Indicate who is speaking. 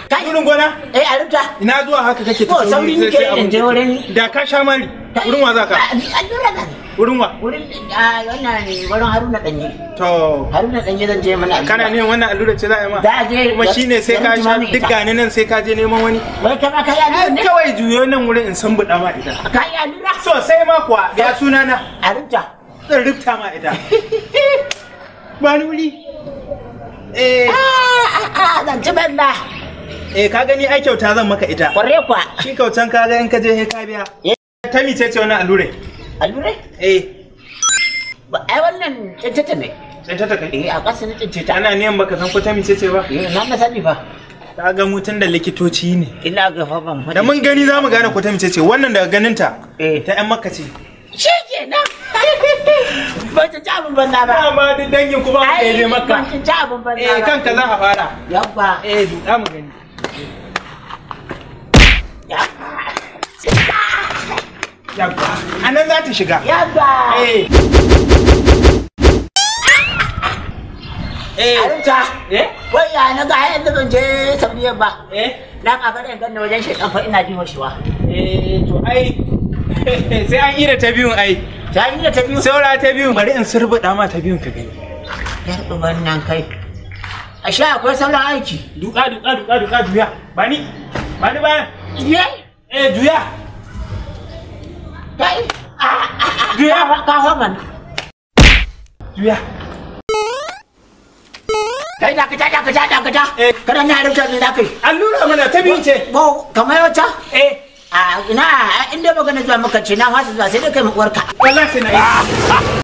Speaker 1: Kai wurin gona?
Speaker 2: Eh, a rubuta.
Speaker 1: Ina zuwa haka kake
Speaker 2: ta sauri sai in je wurin.
Speaker 1: Da ka sha mari. Wurin wa zaka?
Speaker 2: Allura zan.
Speaker 1: Wurin wa?
Speaker 2: Wurin wannan wurin Haruna Danye.
Speaker 1: To.
Speaker 2: Haruna Danye zan je mana.
Speaker 1: Kana ne wannan allura ce za a yi ma?
Speaker 2: Za a je.
Speaker 1: Kuma shine sai ka sha duk gani nan sai ka je neman wani.
Speaker 2: Wai kai ma ka yi allura ne?
Speaker 1: Kawai juyo nan wurin in san buɗa ma ita.
Speaker 2: Ka yi allura?
Speaker 1: Sosai ma kuwa. Ya suna na.
Speaker 2: A rubuta.
Speaker 1: Zan rubuta ma ita. Ba ni wuri. Eh.
Speaker 2: Zan ci banda.
Speaker 1: Eh, ka gani ai kyauta zan maka ita.
Speaker 2: Kware kuwa.
Speaker 1: Shi kyautan ka ga in ka je sai ka biya. Ta mice ce wannan allure?
Speaker 2: Allure?
Speaker 1: Eh.
Speaker 2: Ba ai wannan tsince ne.
Speaker 1: Tsince ta kai?
Speaker 2: Eh, a ƙasa na tsince ta.
Speaker 1: Ana neman baka san ko ta mice ce ba?
Speaker 2: Eh, na sani fa.
Speaker 1: Ka ga mutun da likitoci ne.
Speaker 2: Ina ga fa ban
Speaker 1: Da mun gani za mu gane ko ta mice ce. Wannan daga ganin ta.
Speaker 2: Eh.
Speaker 1: Ta ƴan Makka ce.
Speaker 2: Shi kenan. Ba ta ci abin banza ba.
Speaker 1: Dama duk dangin ku ba mu ɗaya je Makka.
Speaker 2: Ba ta ci abin banza ba.
Speaker 1: Eh, kanka za a fara.
Speaker 2: Yabba.
Speaker 1: Eh, duka mu gani. Yabba. A nan za ta shiga.
Speaker 2: Yabba.
Speaker 1: Eh. Eh.
Speaker 2: Arunta.
Speaker 1: Eh?
Speaker 2: Wai ya na ga yanzu ban je Saudiya ba.
Speaker 1: Eh.
Speaker 2: Na kakar in ganna wajen shekan fa ina jin hoshiwa.
Speaker 1: Eh, to ai sai an ira ta biyun ai.
Speaker 2: Ta yi ta biyu.
Speaker 1: Saura ta biyun bari in surbuɗa ma ta biyun ka gani.
Speaker 2: Yar uban nan kai. Ashe akwai sauran aiki.
Speaker 1: Duka duka duka duka juya. Bani. Bani bayan.
Speaker 2: Ye?
Speaker 1: Eh, juya.
Speaker 2: Kai.
Speaker 1: Juya.
Speaker 2: Ka ho man.
Speaker 1: Juya.
Speaker 2: Kai dakata dakata dakata.
Speaker 1: Eh.
Speaker 2: Kada na rubuta me za ka yi.
Speaker 1: Allura mana ta biyun ce.
Speaker 2: Ko kamar wata?
Speaker 1: Eh.
Speaker 2: A ina inda magana zuwa maka ce na fasa zuwa sai dai kai mu uwarka.
Speaker 1: Wallahi sai na yi.